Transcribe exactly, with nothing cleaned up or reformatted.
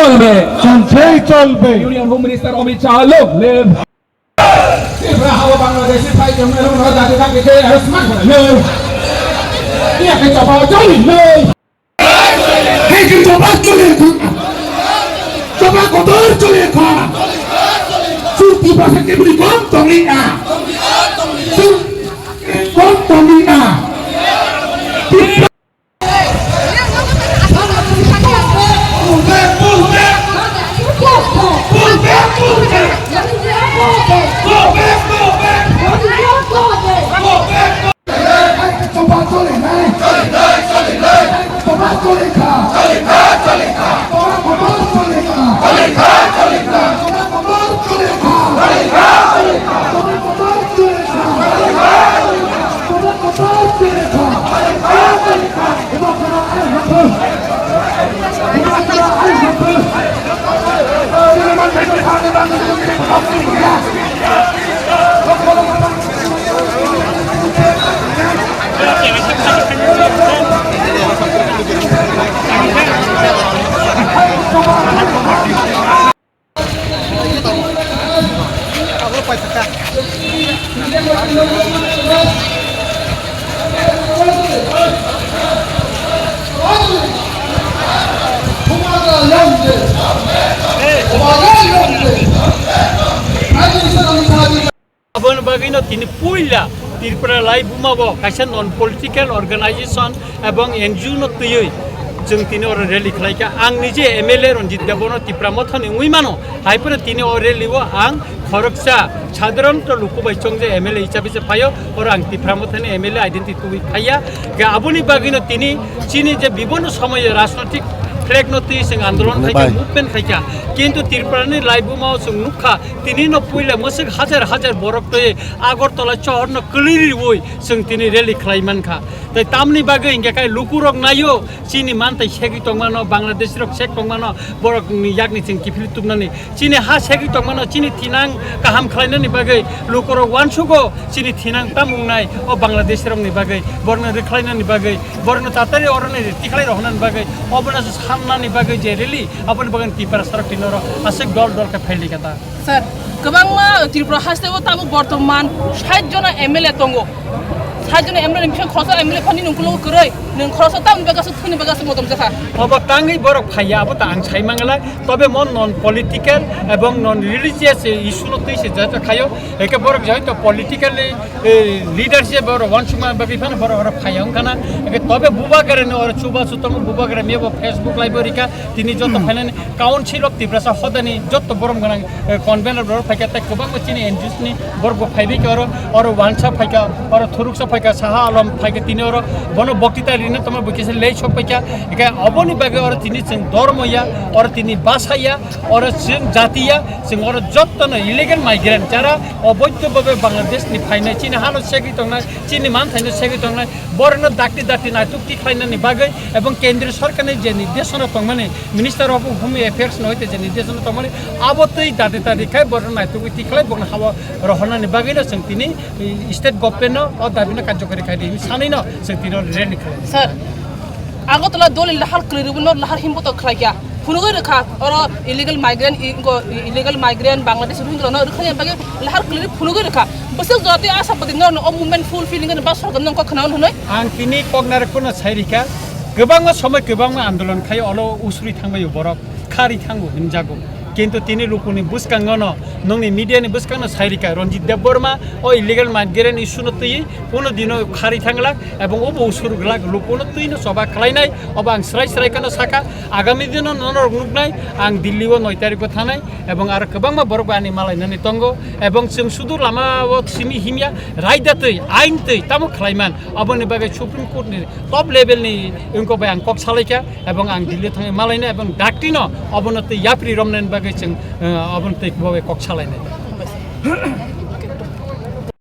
চলবে। চলছেই চলবে। Union Home Minister Amit Shah, long live. Tripura hao Bangladeshi phai tongmani rok no jati thang khe smart khwlai no. Iya khe choba choli no. Hai khe choba choli kha. Choba kotor choli kha. Sur Tiprasa kebri kom tongli na. Sur kom tongli na. Aboni bagwino tini puila Tripura Laibuma bo kaisa non political organization ebong N G O no twiwi chwng tini oro rally khlaikha. Ang nije M L A Ranjit Debbarma Tipra Mothani wngwi mano, hai phano tini o rally o ang khoroksa sadharanto luku bai chongjak M L A hisabe se phaio, oro ang Tipra Mothani M L A identity twiwi phaiya. Ga aboni bagwino tini chini je bibonno somoyo rajnotik flag no twi chwng andolon khaikha, movement khaikha, kintu Tripura ni Laibuma o chwng nukha, tini no puila mwswk hajar hajar borok twi Agartala sohor no kwlwi riwi chwng tini rally khlai mankha. Tai tamni bagwi hingke kai lukurok naio, chini mantai segwi tongmano, Bangladesh rok sek tongmano, borok ni yakni chwng kiphilwi tubnani. Chini ha segwi tongmano, chini thinang kaham khlainani bagwi lukurok uansugo, chini thinang tamo wngnai, o Bangladesh rokni bagwi, borokno rwkhlainani bagwi, borokno tatari oroni tikhlai rohornani bagwi, obono sannani bagwi je rally, aboni bagwi Tiprasa rok tini oro aswk dol dol khe phailika ta. Sir, kwbangma Tripura haste o tabuk bortoman sait jona M L A tongo. Sait jona M L A ni bising khoroksa M L A phani nungkulo kwrwi. Nwng khoroksa tamni bagwi aswk thwngni bagwi aswk motom jakha. Obo tangwi borok phaiya, abo ta ang sai manglai. Tobe mo non political ebong non religious issue no twi se jata khayo. Eke borok jai to politically, eh, leadership borok wansukma bagwi phano borok oro phaiya wngkhana. Eke tobe bubagra ni oro chuba chutongo, bubagra mebo Facebook live o rika. Tini joto phainani Council of Tiprasa hodani joto borom gwnang, eh, convener borok phaikha, tei kwbangma chini N G Os ni borok bo phaibai khe oro, oro wansa phaikha, oro thuruksa phaikha, Saha Alom phaikha, tini oro bono boktita rina tongma bo kisa lei sok phaikha. Hingkhe oboni bagwi oro tini chwng dormo ya, oro tini basa ya, oro chwng jati ya, chwng oro jotono illegal migrant jara oboidho bhabe Bangladesh ni phainai, chini hano segwi tongnai, chini manthaino segwi tongnai, borokno dakti dakti naituk tikhlainani bagwi ebong kendriya sorkarni je nirdeshona tongmani, Minister of Home Affairs no hoite je nirdeshona tongmani, abo twi dakti dakti khai borokno naitugwi tikhlai borokno hao rohornani bagwino chwng tini state government no o dabi no karjokari khai di hinwi sanwi no chwng tini rally khlai. Sir, Agartala dol lahar kwlwi rwino lahar himbo to khlai kya. Phunugwi rwkha, oro illegal migrant, i-, go-, illegal migrant, Bangladesh, Rohingya rokno rwkha bagwi lahar kwlwi phunugwi rwkha. Bwswk jora tei asa pwdwino o movement fulfilling khe ba sorkar nang kok khnawi hwnwi. Ang tini kok narwk phano sai rikha, kwbangma somoi kwbangma andolon khai olo usuri thangbaio borok, khari thango hinjago. Kintu tini lukuni bwskango no, nongni media ni bwskango no sai rikha, Ranjit Debbarma o illegal migrant issue no twi, kuno dino khari thanglak, ebong obo usur glak, lukuno twi no choba khlainai, obo ang srai srai kheno sakha, agami dino norok nuknai, ang Delhi o noi tarikh o thanai, ebong aro kwbangma borok bai ani malainani tongo, ebong chwng sudu lama o simi himya, raida twi, ain twi, tamo khlaiman, oboni bagwi Supreme Court ni top level ni wngkok bai ang kok salaikha, ebong ang Delhi o thangwi malaina, ebong dakti no obono twi yapri romnani bagwi chwng, eh, obono twi kok salainai.